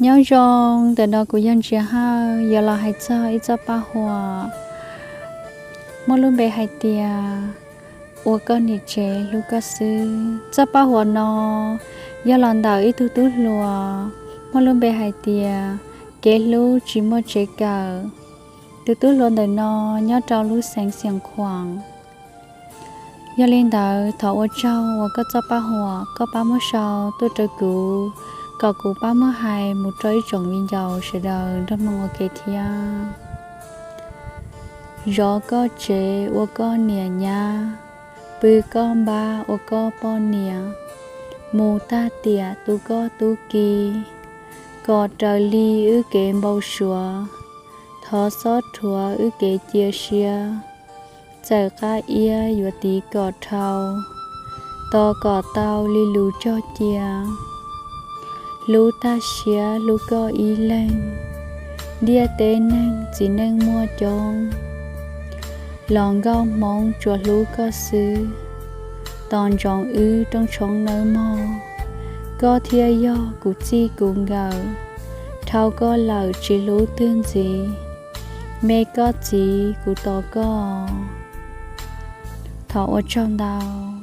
Nyob zoo, ntawm no kuv yog Ntsia Hawj yuav los hais txog ib txoj paj huam muaj lub npe hais tias Ua Koj Niam Tsev Hlub Koj Xwb. Txoj paj huam no yog los ntawm ib tug tub hluas muaj lub npe hais tias Kev Hlub Tsis Muaj Tsev Kawm. Tus tub hluas ntawm no nyob rau lub xeev Xias Khuam. Yog li ntawd, thov ua tsaug uas koj txoj paj huam koj pab muab sau tuaj rau kuv, kom kuv pab muab hais mus rau ib tsoom viv ncaus sawv daws nrog mloog ua ke thiab. Zov koj tsev ua koj niam nyab, pw koj npab ua koj poj niam, mus tag tiam tu koj tub ki, kom raws li wb kev npau suav, thov xob rhuav wb kev cia siab, txawm qab iab yuav tiv kom dhau, tos kom tau li lus cog cia, hlub tag siab hlub koj ib leeg, ntiaj teb neeg txiv neej muaj coob, los nkauj hmoob tsuas hlub koj xwb, tos ntsoov wb rooj tshoob nawb mog, koj thiaj yog kuv txij kuv nkawm, dhau koj lawm tsis hlub twg ntxiv, me koj txiv kuv tos koj. Thov ua tsaug ntau.